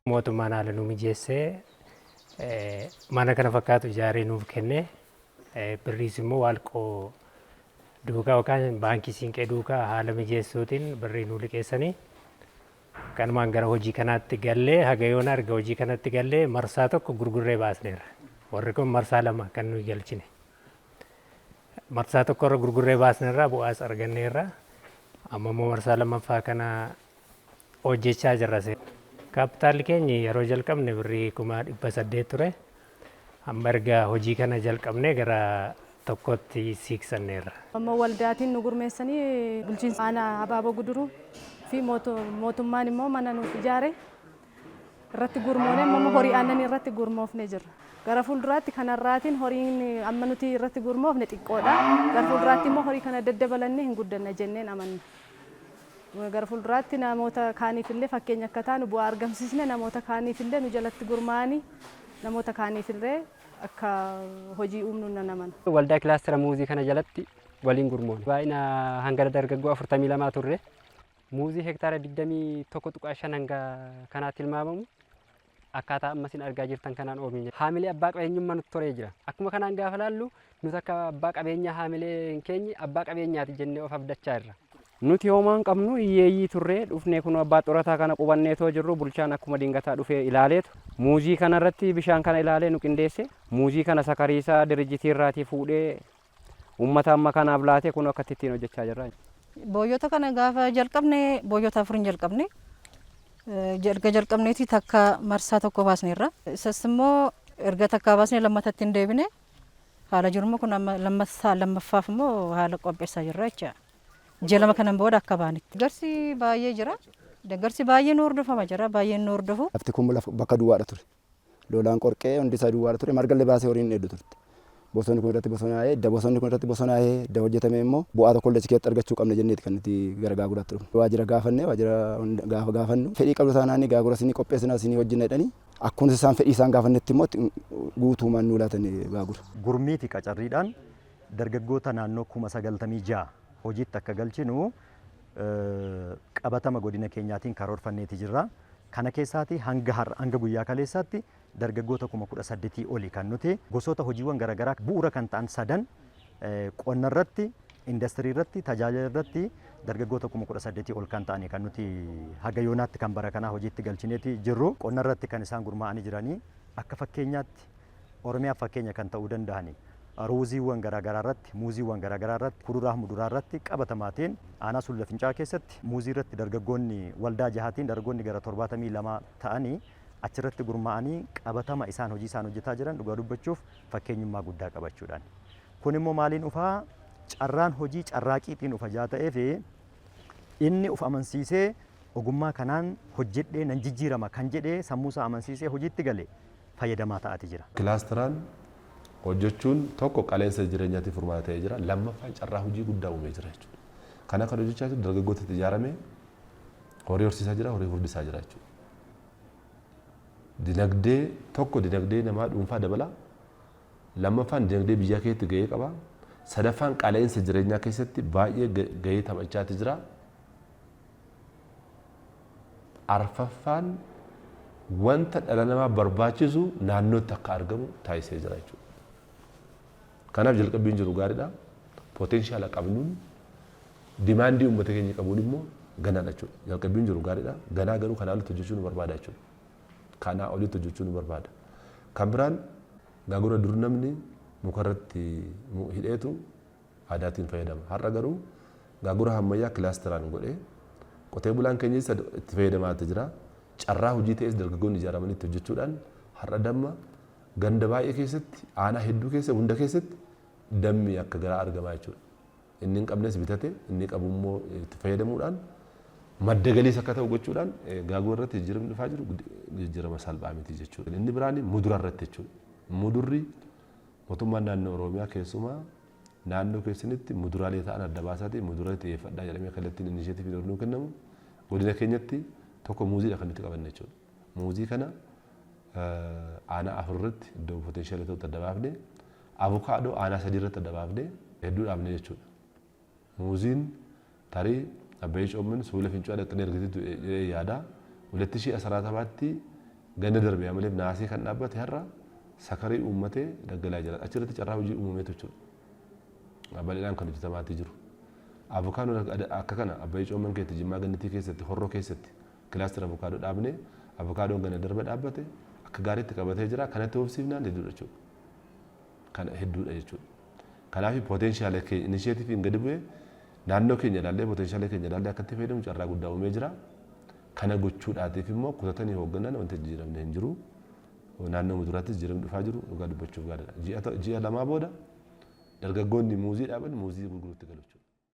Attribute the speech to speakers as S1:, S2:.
S1: Mootummaan haala nu mijeessee mana kana fakkaatu ijaaree nuuf kennee, birriis immoo waalqoo duukaa yookaan baankii siinqee duukaa haala mijeessuutiin birrii nuu liqeessanii, kanumaan gara hojii kanaatti gallee, haga yoona erga hojii kanatti gallee marsaa tokko gurgurree baasneerra. Warri kun marsaa lama kan nuyi galchine. Marsaa tokko irra gurgurree baasneerra, bu'aas arganneerra. Amma immoo marsaa lammaffaa kana hojjechaa jirra. Kaapitaalli keenya yeroo jalqabne birrii 800,000 ture. Amma erga hojii kana jalqabnee gara tokkotti siiqsanneerra.
S2: Amma waldaatiin nu gurmeessanii, bulchiinsa aanaa Abaaboo Guduruu fi mootummaan immoo mana nuuf ijaare, irratti gurmoone. Amma horii aannanii irratti gurmoofne jirra. Gara fuulduraatti kanarraatiin horiin amma nuti irratti gurmoofne xiqqoodha. Gara fuulduraatti immoo horii kana daddabalannee hin guddanna jenneen amanna. Gara fuulduraatti namoota kaaniif illee fakkeenya akka taanu, bu'aa argamsiisne namoota kaaniif illee nu jalatti gurmaa'anii namoota kaaniif illee akka hojii uumnu nan amana.
S3: Waldaa kilaastera muuzii kana jalatti waliin gurmoone. Baay'ina hanga dargaggoo 42 turre. Muuzii hektaara 21.5 hanga kanaatti tilmaamamu akkaataa amma isin argaa jirtan kanaan oomishne. Haamilee abbaa qabeenyummaa nutti toree jira. Akkuma kanaan gaafa laallu, nuti akka abbaa qabeenyaa haamileen keenyi abbaa qabeenyaati jennee of abdachaa jirra.
S4: Nuti homaa hin qabnu, hiyyeeyyii turree dhufnee kun abbaa xorataa kana qubanneetoo jirru, bulchaan akkuma dingataa dhufee ilaaleetu muuzii kanarratti bishaan kana ilaalee nu qindeesse, muuzii kana sakariisaa dirijjitii irraatii fuudhee uummata amma kanaaf laatee kun akkatti ittiin hojjechaa jirra.
S5: Booyyota kana gaafa jalqabne booyyota afurin jalqabne. Erga jalqabneeti takka marsaa tokko baasneerra. Isas immoo erga takka baasne lammatatti hin deebine. Haala jirummoo kun amma lammaffaa lammaffaaf immoo haala qopheessaa jirra jecha. Ji'a 2 kanan booda akka baanitti. Deeggarsi baay'ee jira. Deeggarsi baay'ee nu hordofama jira. Baay'een nu hordofu.
S6: Lafti kun lafa bakka duwwaadha ture. Lolaan qorqee hundi isaa duwwaadha ture. Margallee baasee horiin dheedu turte. Bosonni kun irratti bosonaa'ee, idda bosonni kun irratti bosonaa'ee, idda hojjetame immoo bu'aa tokko illee achi keessatti argachuu qabna jenneeti kan nuti gara gaaguraatti dhufne. Waajjira gaafannee, waajjira gaafa gaafannu fedhii qabdu taanaan gaagura isinii qopheessinaa, isinii hojjenna jedhanii, akkuma isaan fedhii isaan gaafannetti immoo guutuumaan nuu laatan gaagura.
S7: Gurmii fi qacarriidhaan dargaggoota naannoo 96,000 hojiitti akka galchinu qabatama godina keenyaatiin karoorfanneeti jirra. Kana keessaati hanga har'a, hanga guyyaa kaleessaatti dargaggoota 18,000 oli kan nuti gosoota hojiiwwan garaagaraa bu'uura kan ta'an sadan, qonna irratti, indastirii irratti, tajaajila irratti dargaggoota 18,000 ol kan ta'ani kan nuti haga yoonaatti kan bara kanaa hojiitti galchineeti jirru. Qonna irratti kan isaan gurmaa'anii jiranii akka fakkeenyaatti Oromiyaaf fakkeenya kan ta'uu danda'ani ruuziiwwan garaagaraa irratti, muuziiwwan garaagaraa irratti, kuduraa fi muduraa irratti qabatamaatiin aanaa Sulula Fincaa'aa keessatti muuzii irratti dargaggoonni waldaa jahaatiin dargaggoonni gara 72 ta'anii achirratti gurmaa'anii qabatama isaan hojii isaan hojjetaa jiran dhugaa dubbachuuf fakkeenyummaa guddaa qabachuudhaan. Kun immoo maaliin dhufaa? Carraan hojii carraaqiitiin dhufa jaa ta'eef, inni of amansiisee ogummaa kanaan hojjedhee nan jijjiirama kan jedhee sammuu isaa amansiisee hojiitti gale fayyadamaa ta'aati jira.
S8: Kilaasteraan hojjechuun tokko qaleensa jireenyaatiif furmaata ta'ee jira. Lammaffaan carraa hojii guddaa uumee jira jechuudha. Kana kan hojjechaa jiru dargaggoota itti ijaaramee horii horsiisaa jira, horii furdisaa jira jechuudha. Dinagdee tokko dinagdee namaa dhuunfaa dabala. Lammaffaan dinagdee biyyaa keessatti gahee qaba. Sadaffaan qaleensa jireenyaa keessatti baay'ee gahee taphachaati jira. Arfaffaan wanta dhala namaa barbaachisu naannootti akka argamu taasisee jira jechuudha. Kanaaf jalqabbiin jiru gaariidha. Potenshaala qabnuun, dimaandii uummata keenya qabuun immoo ganaadha jechuudha. Jalqabbiin jiru gaariidha. Ganaa garuu kanaa olitti hojjechuu nu barbaada jechuudha. Kanaa olitti hojjechuu nu barbaada. Kan biraan gaagura dur namni mukarratti hidheetu aadaatiin fayyadama. Har'a garuu gaagura ammayyaa kilaasteraan godhee qotee bulaan keenyas itti fayyadamaatti jira. Carraa hojii ta'es dargaggoonni ijaaramanii itti hojjechuudhaan har'a damma ganda baay'ee keessatti, aanaa hedduu keessa, hunda keessatti dammi akka garaa argamaa jechuudha. Inni hin qabnes bitate, inni qabu immoo itti fayyadamuudhaan madda galiis akka ta'u gochuudhaan gaagura irratti jijjiiramni dhufaa jiru jijjiirama salphaa miti jechuudha. Inni biraan mudura irratti jechuudha. Mudurri mootummaan naannoo Oromiyaa keessumaa naannoo keessanitti muduraalee ta'an adda baasaatii muduraalee xiyyeeffadhaa jedhamee kallattiin inisheetiiviin ol nuu kennamu, godina keenyatti tokko muuziidha kan nuti qabanne jechuudha. Muuzii kana aanaa afur irratti iddoo potenshaala ta'utti adda baafne, avukaadoo aanaa sadii irratti adda baafne hedduu dhaabne jechuudha. Muuziin tarii abbayii coommin Sulula Fincu'aa dhaqxanii argiteettu jedhee yaada. 2017tti Ganna darbe amaleef naasee kan dhaabbate har'a sakarii uummatee daggalaa jira. Achirratti carraa hojii uumameetu jechuudha. Bal'inaan kan hojjetamaatii jiru. Avokaadoon akka kana Abbayii Coomman keessatti, Jimmaa Gannatii keessatti, Horroo keessatti kilaastira avokaadoo dhaabnee avokaadoon ganna darbe dhaabbate akka gaariitti qabatee jira. Kanatti hobsiifnaan hedduudha jechuudha. Kana hedduudha jechuudha. Kanaaf potenshaala keenya inisheetiiviin gadi bu'ee naannoo keenya ilaallee potenshaala keenya ilaallee akka itti fayyadamu carraa guddaa uumee jira. Kana gochuudhaatiif immoo kutatanii hoogganan wanti jijjiiramne hin jiru. Naannoo muduraattis jijjiiramni dhufaa jiru dhugaa dubbachuuf gaariidha. Ji'a 2 booda dargaggoonni muuzii dhaaban muuzii gurguruutti galu jechuudha.